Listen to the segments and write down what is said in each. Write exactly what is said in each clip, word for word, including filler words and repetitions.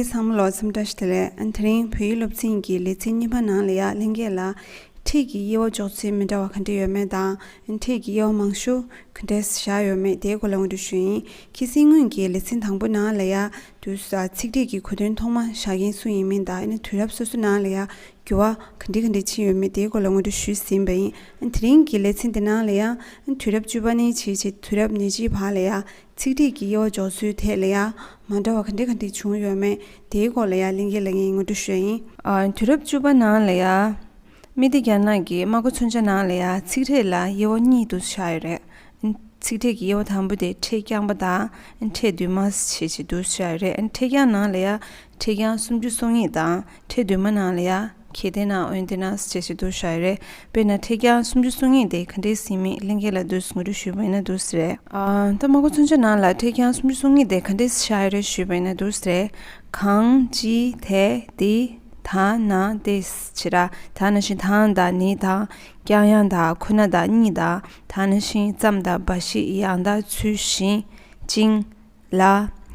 ཚང་མ་ལོ་འཚམས་བཀྲ་ཤིས་བདེ་ལེགས། དེ་རིང་བོད་ཡིག་སློབ་ཚན་གྱི་ལེ་ཚན་གཉིས་པ་ནང་ལ་ཡ་ལྷན་རྒྱས་ལ་ཕྲད་ཀྱི་དབྱེ་བ་འཇོག་ཚུལ་མི་འདྲ་བ་ག་འདྲ་ཡོད་མེད་དང་། ཕྲད་ཀྱི་དབྱེ་བ་མང་ཤོས་ག་འདྲས་བཞག་ཡོད་མེད་དེའི་སྐོར་ལ་ངོ་སྤྲོད་ཞུ་ཡིན། ཁ་སང་སྔོན་གྱི་ལེ་ཚན་དང་པོ་ནང་ལ་ཡ་དུས་ཚིག་ཕྲད་ཀྱི་གོ་དོན་ཐོག་མ་བཞག་མཁན་སུ་ཡིན་མིན་དང་། ཨ་ནི་དུས་རབས་སོ་སོ་ནང་ལ་ཡ་འགྱུར་བ་ག་འདྲ་ག་འདྲ་ཕྱིན་ཡོད་མེད་དེའི་སྐོར་ལ་ངོ་སྤྲོད་ཞུས་ཟིན་པ་ཡིན། དེ་རིང་གི་ལེ་ཚན་དེ་ནང་ལ་ཡང་དུས་རབས་བཅུ་པ་ནས་བྱས་བྱས་དུས་རབས་ཉེར་གཅིག་བར་ལ་ཡང་ཚིག་ཕྲད་ཀྱི་དབྱེ་བ་འཇོག་ཚུལ་ཐད་ལ་ཡང་མ་འདྲ་བ་ག་འདྲ་ག་འདྲ་བྱུང་ཡོད་མེད་དེའི་སྐོར་ལ་ཡང་ལྷན་རྒྱས་ལ་ངས་ངོ་སྤྲོད་ཞུ་ཡ་ཡིན། ཨ། དུས་རབས་བཅུ་པ་ནང་ལ་ཡང་སྨད་སྡེ་རྒྱ་ནག་གི་སྨྲ་སྒོ་མཚོན་ཆ་ནང་ལ་ཡང་ཚིག་ཕྲད་ལ་དབྱེ་བ་གཉིས་འདུག་བཞག་ཡོད་རེད། ཚིག་ཕྲད་ཀྱི་དབྱེ་བ་དང་པོ་དེ་ཕྲད་རྐྱང་པ་དང་ཕྲད་བསྡུས་མ་ཞེས་བྱས་འདུག་བཞག་ཡོད་རེད། ཕྲད་རྐྱང་ནང་ལ་ཡང་ཕྲད་རྐྱང་སུམ་ཅུ་སོ་གཉིས་དང་ཕྲད་བསྡུས་མ་ནང་ལ་ཡང་གལ་ཏེ་ན་འོན་ཏེ་ན་ཞེས་བྱས་འདུག་བཞག་ཡོད་རེད། དཔེར་ན་ཕྲད་རྐྱང་སུམ་ཅུ་སོ་གཉིས་དེ་ག་འདྲས་ཡིན་མིན་ལྷན་རྒྱས་ལ་འདུག་ངོ་སྤྲོད་ཞུས་པ་ཡིན་ན་འདུག་ཟེར་རེད། ཨ། ད་སྨྲ་སྒོ་མཚོན་ཆ་ནང་ལ་ཕྲད་རྐྱང་སུམ་ཅུ་སོ་གཉིས་དེ་ག་འདྲས་བཞག་ཡོད་རེད་ཞུས་པ་ཡིན་ན་འདུག་ཟེར་རེད། གང་། ཅི། དེ། འདི། ད། ན། དེ། བྱས་ར། ད་ནང་བཞིན་དང་དང་ནི་དང་། ཀྱང་ཡང་དང་། ཁོ་ན་དང་གཉིས་དང་། ད་ནང་བཞིན་ཙམ་དང་འབའ་ཞིག་ཡང་དང་ཚུལ་བཞིན། ཅིང་། ལ།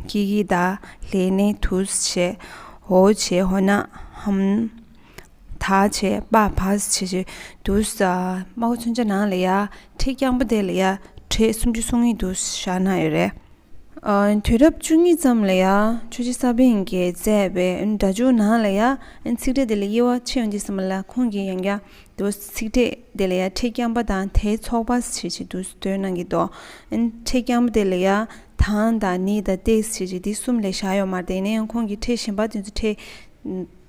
ཀྱི་གི་དང་། ལས་ནི་དུ་བྱས། འོ་བྱས། འོ་ན། འམ། ད་བྱས། པ་བ་བྱས་བྱས་འདུག་ས། སྨྲ་སྒོ་མཚོན་ཆ་ནང་ལ་ཡ་ཕྲད་རྐྱང་པ་དེ་ལ་ཡ་ཕྲད་སུམ་ཅུ་སོ་གཉིས་འདུག་བཞག་གནང་ཡོད་རེད། ཨ། དུས་རབས་བཅུ་གཉིས་ཙམ་ལ་ཡ་ཆོས་རྗེ་ས་པཎ་གྱིས་མཛད་པའི་སྒྲ་འཇུག་ནང་ལ་ཡ་ཚིག་ཕྲད་དེ་ལ་དབྱེ་བ་ཕྱེ་ཡོང་དུས་ཙམ་ལ་ཁོང་གིས་ཡང་བསྐྱར་དུ་ཚིག་ཕྲད་དེ་ལ་ཡ་ཕྲད་རྐྱང་པ་དང་དེའི་ཚོགས་པ་ཞེས་བྱས་འདུག་འདོན་གནང་གི་འདུག་ཕྲད་རྐྱང་པ་དེ་ལ་ཡ་དང་དང་ནི་དང་དེ་ཞེས་བྱས་འདི་གསུམ་ལས་བཞག་ཡོད་མ་རེད། ཡིན་ན་ཡང་ཁོང་གིས་ཕྲད་གཞན་པ་དེ་ཚོ་ཕྲད་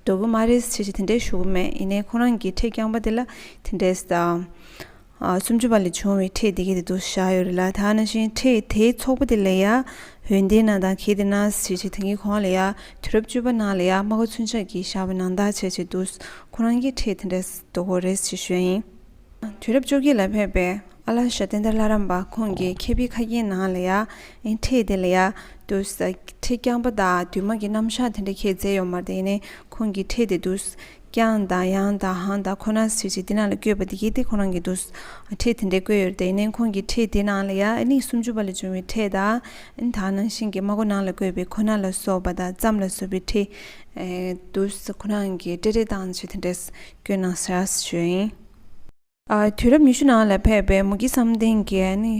འདོད་ཀྱི་མ་རེད་ཞེས་བྱས་དེ་འདྲའི་ཞུ་གི་མེད། ཡིན་ནའི་ཁོ་རང་གིས་ཕྲད་རྐྱང་པ་དེ་ལ་དེ་འདྲའི་ས། ཨ། སུམ་ཅུ་པ་ལས་བྱུང་བའི་ཕྲད་དེ་གའི་དེ་འདུག་བཞག་ཡོད་རེད་ལ། ད་ནང་བཞིན་ཕྲད་དེའི་ཚོགས་པ་དེ་ལ་ཡ་འོན་ཏེ་ན་དང་གལ་ཏེ་ན་ཞེས་བྱས་དེ་གའི་གོང་ལ་ཡ་དུས་རབས་བཅུ་པ་ནང་ལ་ཡ་སྨྲ་སྒོ་མཚོན་ཆ་གིས་བཞག་པ་ནང་ལྟར་བྱས་བྱས་འདུག་ཁོ་རང་གི་ཕྲད་དེ་འདྲ་འདུག་གོ་རེད་ཞེས་ཞུ་ཡ་ཡིན། དུས་རབས་བཅོ་བརྒྱད་ལ་ཕེབས་པའི་ཨ་ལ་ཤ་བསྟན་དར་ལྷ་རམས་པ་ཁོང་གིས་མཁས་པའི་ཁ་རྒྱན་ནང་ལ་ཡ་ཨེ་ཕྲད་དེ་ལ་ཡ་འདུག་ས་ཕྲད་རྐྱང་པ་དང་བསྡུས་མ་གི་རྣམ་གཞག་དེ་འདྲ་ཁས་མཛད་ཡོད་མ་རེད། ཡིན་ནའི་ཁོང་གིས་ཕྲད་དེ་འདུག་ཀྱང་དང་ཡང་དང་འང་དང་ཁོ་ན་ཞེས་བྱས་འདི་ནང་ལ་བཀོད་པ་འདི་གའི་དེ་ཁོ་རང་གིས་འདུག་ཕྲད་དེ་འདྲ་བཀོད་ཡོད་རེད། ཡིན་ནའི་ཁོང་གིས་ཕྲད་དེ་ནང་ལ་ཡ་ཨ་ནི་སུམ་ཅུ་པ་ལས་བྱུང་བའི་ཕྲད་དང་ཨ་ནི་ད་ནང་བཞིན་གྱི་སྨྲ་སྒོ་ནང་ལ་བཀོད་པའི་ཁོ་ན་ལ་སོགས་པ་དང་ཙམ་ལ་སོགས་པའི་ཕྲད་ཨེ་འདུག་ཁོ་རང་གིས་བཀྲལ་བཀྲལ་བཏང་བྱས་དེ་འདྲས་བཀོད་གནང་ཤག་ཞུ་ཡིན། ཨ། དུས་རབས་ཉི་ཤུ་ནང་ལ་ཕེབས་པའི་མུ་གེ་བསམ་གཏན་གྱིས་ནི་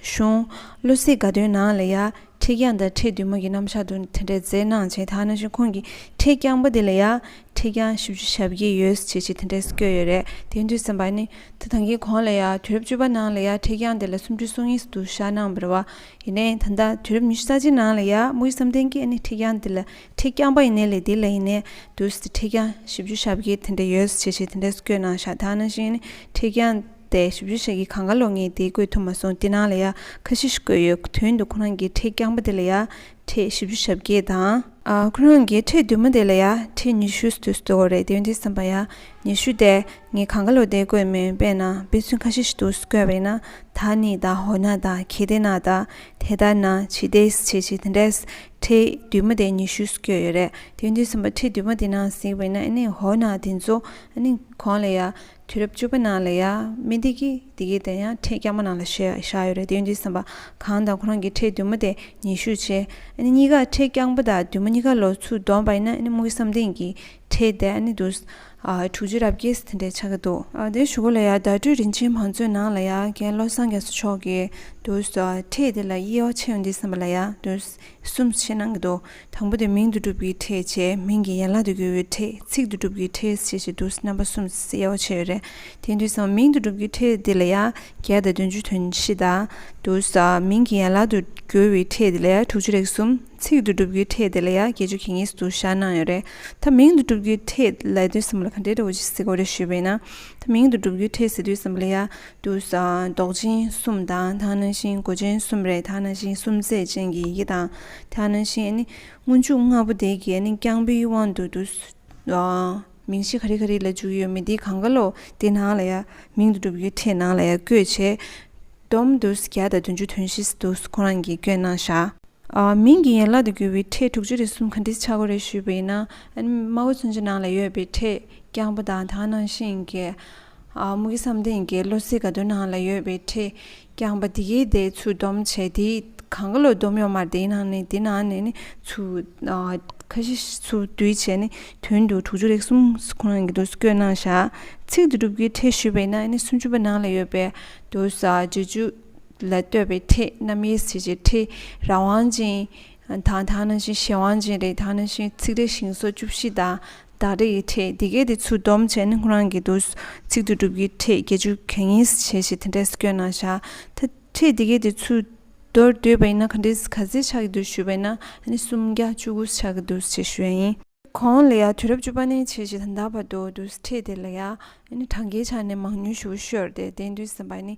གཞུང་བློ་གསལ་དགའ་སྟོན་ནང་ལ་ཡ་ཕྲད་རྐྱང་དང་ཕྲད་བསྡུས་མ་གི་རྣམ་གཞག་དེ་འདྲས་མཛད་གནང་བྱས། ད་ནང་བཞིན་ཁོང་གིས་ཕྲད་རྐྱང་པ་དེ་ལ་ཡ་ཕྲད་རྐྱང་བཞི་བཅུ་ཞེ་བརྒྱད་ཡོད་ཅེས་བྱས་དེ་འདྲས་བཀོད་ཡོད་རེད། དེ་དུས་ཙམ་པ་ནི་ད་ཐང་གི་གོང་ལ་ཡ་དུས་རབས་བཅུ་པ་ནང་ལ་ཡ་ཕྲད་རྐྱང་དེ་ལ་སུམ་ཅུ་སོ་གཉིས་སུ་བཞག་གནང་བ་རེད་བ། ཡིན་ནའི་ད་ལྟ་དུས་རབས་ཉི་ཤུ་རྩ་གཅིག་ནང་ལ་ཡ་མུ་གེ་བསམ་གཏན་གྱིས་ཨ་ནི་ཕྲད་རྐྱང་དེ་ལ་ཕྲད་རྐྱང་པ་ཡིན་ནའི་ལས་དེ་ལ་ཡིན་ནའི་དུས་ཕྲད་རྐྱང་བཞི་བཅུ་ཞེ་བརྒྱད་དེ་འདྲ་ཡོད་ཅེས་བྱས་དེ་འདྲ་བཀོད་གནང་ཤག་ད་ནང་བཞིན་ནི་ཕྲད་རྐྱང་དེ་བཞི་བཅུ་ཞེ་བརྒྱད་གང་ག་ལོ་ངས་དེ་བཀོད་ཐུབ་མ་སོང་། དེ་ནང་ལ་ཡ་ཁ་ཤས་ཤིག་བཀོད་ཡོད། དོན་དུ་ཁོ་རང་གི་ཕྲད་རྐྱང་པ་དེ་ལ་ཡ་ཕྲད་བཞི་བཅུ་ཞེ་བརྒྱད་དང་། ཨ། ཁོ་རང་གི་ཕྲད་བསྡུས་མ་དེ་ལ་ཡ་ཕྲད་ཉི་ཤུ་དུས་སུ་འདུག་རེད། དེ་ཡིན་དུས་ཙམ་པ་ཡ་ཉི་ཤུ་དེ་ངས་གང་ག་ལོ་དེ་བཀོད་མིན། དཔེར་ན་དཔེ་མཚོན་ཁ་ཤས་ཤིག་འདུག་སེ་བཀོད་པ་ཡིན་ན། ད་ནི་དང་འོ་ན་དང་གལ་ཏེ་ན་དང་དེ་ལྟར་ན་ཇི་སྟེ་ཞེས་བྱས་དེ་འདྲས་ཕྲད་བསྡུས་མ་དེ་ཉི་ཤུ་བཀོད་ཡོད་རེད། དེ་ཡིན་དུས་ཙམ་པ་ཕྲད་བསྡུས་མ་དེ་ནང་གཟིགས་པ་ཡིན་ན་ཨ་ནི་འོ་ན་དེ་ཚོ་ཨ་ནི་གོང་ལ་ཡ་དུས་རབས་བཅུ་པ་ནང་ལ་ཡ་སྨད་སྡེ་གི་དེ་གའི་དེ་ཡང་ཕྲད་རྐྱང་པ་ནང་ལ་བཞག་བཞག་ཡོད་རེད། དེ་ཡིན་དུས་ཙམ་པ་གང་དང་ཁོ་རང་གི་ཕྲད་བསྡུས་མ་དེ་ཉི་ཤུ་བྱས། ཨ་ནི་གཉིས་ཀ་ཕྲད་རྐྱང་པ་དང་བསྡུས་མ་གཉིས་ཀ་ལོ་ཚུར་བསྡོམས་པ་ཡིན་ན་ཨ་ནི་མུ་གེ་བསམ་གཏན་གྱི་ཕྲད་དེ་ཨ་ནི་འདུག་ཨ། དྲུག་ཅུ་རེ་བརྒྱད་དེ་འདྲའི་ཆགས་ཀྱི་འདུག་ཨ། དེ་གཞུག་གུ་ལ་ཡ་བརྡ་སྤྲོད་རིན་ཆེན་བང་མཛོད་ནང་ལ་ཡ་རྒན་བློ་བཟང་རྒྱ་མཚོ་མཆོག་གིས་འདུག་ཨ། ཕྲད་དེ་ལ་དབྱེ་བ་ཕྱེ་ཡོང་དུས་ཙམ་པ་ལ་ཡ་འདུག་གསུམ་ཕྱེ་གནང་གི་འདུག་དང་པོ་དེ་མིང་དུ་གྲུབ་ཀྱི་ཕྲད་བྱས། མིང་གི་ཡན་ལག་ཏུ་གྱུར་བའི་ཕྲད། ཚིག་ཏུ་གྲུབ་ཀྱི་ཕྲད་ཞེས་བྱས་འདུག་རྣམ་པ་གསུམ་དབྱེ་བ་ཕྱེ་ཡོད་རེད། དེ་དུས་ཙམ་མིང་དུ་གྲུབ་ཀྱི་ཕྲད་དེ་ལ་ཡ་བརྒྱ་དང་བདུན་ཅུ་དོན་བཞི་དང་། འདུག་མིང་གི་ཡན་ལག་ཏུ་གྱུར་བའི་ཕྲད་དེ་ལ་ཡ་དྲུག་ཅུ་རེ་གསུམ། ཚིག་ཏུ་གྲུབ་ཀྱི་ཕྲད་དེ་ལ་ཡ་བརྒྱད་ཅུ་གྱ་གཉིས་སུ་བཞག་གནང་ཡོད་རེད། ད་མིང་དུ་གྲུབ་ཀྱི་ཕྲད་ལབ་དུས་ཙམ་ལ་ག་འདྲའི་འདྲ་བོ་ཅིག་ཟེར་དགོས་རེད་ཞུས་པ་ཡིན་ན། ད་མིང་དུ་གྲུབ་ཀྱི་ཕྲད་ཟེར་དུས་ཙམ་པ་ལ་ཡ་འདུག་ས་འདོགས་ཅན་གསུམ་དང་། ད་ནང་བཞིན་མགོ་ཅན་གསུམ་རེད། ད་ནང་བཞིན་གསུམ་རྩེག་ཅན་གྱི་ཡི་གེ་དང་། ད་ནང་བཞིན་ཨ་ནི་སྔོན་འཇུག་ལྔ་པོ་དེ་གི་ཨ་ནི་རྐྱང་པའི་དབང་དུ་འདུག་ཨ། མིང་གཞི་ག་རེ་ག་རེ་ལ་འཇུག་ཡོད་མེད་དེ་གང་ག་ལོ་དེ་ནང་ལ་ཡ་མིང་དུ་གྲུབ་ཀྱི་ཕྲད་ནང་ལ་ཡ་བཀོད་བྱས། བསྡོམས་འདུག་བརྒྱ་དང་བདུན་ཅུ་དོན་བཞི་འདུག་ཁོ་རང་གིས་བཀོད་གནང་ཤག་ཨ། མིང་གི་ཡན་ལག་ཏུ་གྱུར་བའི་ཕྲད་དྲུག་ཅུ་རེ་གསུམ་ག་འདྲ་ཆགས་ཀྱི་རེད་ཞུས་པ་ཡིན་ན། ཨ་ནི་སྨྲ་སྒོ་མཚོན་ཆ་ནང་ལ་ཡོད་པའི་ཕྲད་རྐྱང་པ་དང་། ད་ནང་བཞིན་གྱི་ཨ། མུ་གེ་བསམ་གཏན་གྱི་བློ་གསལ་དགའ་སྟོན་ནང་ལ་ཡོད་པའི་ཕྲད་རྐྱང་པ་དེ་གའི་དེ་ཚུར་བསྡོམས་བྱས་དེ་ གང་ག་ལོ་སྡོམ་ཡོད་མ་རེད། དེའི་ནང་ནས་དེ་ནང་ནས་ནི་ཚུར་ཨ་ཁ་ཤས་ཚུར་བསྡུས་བྱས་ནི་དོན་དུ་དྲུག་ཅུ་རེ་གསུམ་ཁོ་རང་གིས་འདུག་སེ་བཀོད་གནང་བཞག་ཚིག་དེ་གྲུབ་ཀྱི་ཕྲད་ཞུས་པས་ན་ནི་སུམ་ཅུ་པ་ནང་ལ་ཡོད་པའི་འདུག་སེ་རྗེས་འཇུག་ལ་ལྟོས་པའི་ཕྲད། རྣམ་དབྱེ་ཟེར་བྱའི་ཕྲད། རང་དབང་ཅན་དང་། དེ་ནང་བཞིན་གཞན་དབང་ཅན་རེད། དེ་ནང་བཞིན་ཚིག་རེ་ཞིང་སོགས་བཅུ་བཞི་དང་བདག་སྒྲ་ཡི་ཕྲད། འདི་གས་དེ་ཚུར་བསྡོམས་བྱས་ནི་ཁོ་རང་གིས་འདུག་སེ་ཚིག་དེ་གྲུབ་ཀྱི་ཕྲད་བརྒྱད་ཅུ་གྱ་གཉིས་ཞེས་བྱས་དེ་འདྲས་བཀོད་གནང་བཞག་ད་ཕྲད་འདི་གས་དེ་ཚུར་མདོར་བསྡུས་པ་ཡིན་ན་ག་འདྲས་ག་ཚད་ཆགས་ཀྱི་འདུག་ཞུས་པ་ཡིན་ན་ནི་སུམ་བརྒྱ་བཅུ་དགུ་ཆགས་ཀྱི་འདུག་ཅེས་ཞུ་ཡ་ཡིན། གོང་ལ་ཡ་དུས་རབས་བཅུ་པ་ནས་བྱས་བྱས་ད་ལྟ་བར་དུ་འདུག་སེ་ཕྲད་དེ་ལ་ཡ་ནི་གྲངས་ཀའི་ཆ་ནས་མང་ཉུང་ཞེ་པོ་ཤོར་ཏེ། དེ་དུས་ཙམ་པ་ནི་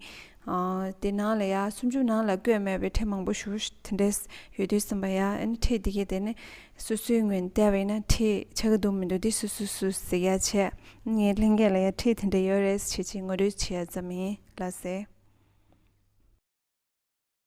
ཨ་དེ་ནང་ལ་ཡ་སུམ་ཅུ་ནང་ལ་བཀོད་མེད་པའི་ཕྲད་མང་པོ་ཞེ་པོ་དེ་འདྲས་ཡོད་དུས་ཙམ་པ་ཡ་ནི་ཕྲད་འདི་གས་དེ་ནི་སོ་སོའི་ངོས་ནས་བལྟས་པ་ཡིན་ན་ཕྲད་ཆགས་ཀྱི་འདུག་མི་འདུག་དེ་སོ་སོ་སོ་གཟིགས་ཡ་བྱས། ངས་ལྷན་རྒྱས་ལ་ཡ་ཕྲད་དེ་འདྲས་ཡོད་རེད་ཅེས་བྱས་ངོ་སྤྲོད་བྱེད་ཡ་ཙམ་ཡིན། ལགས་སེ།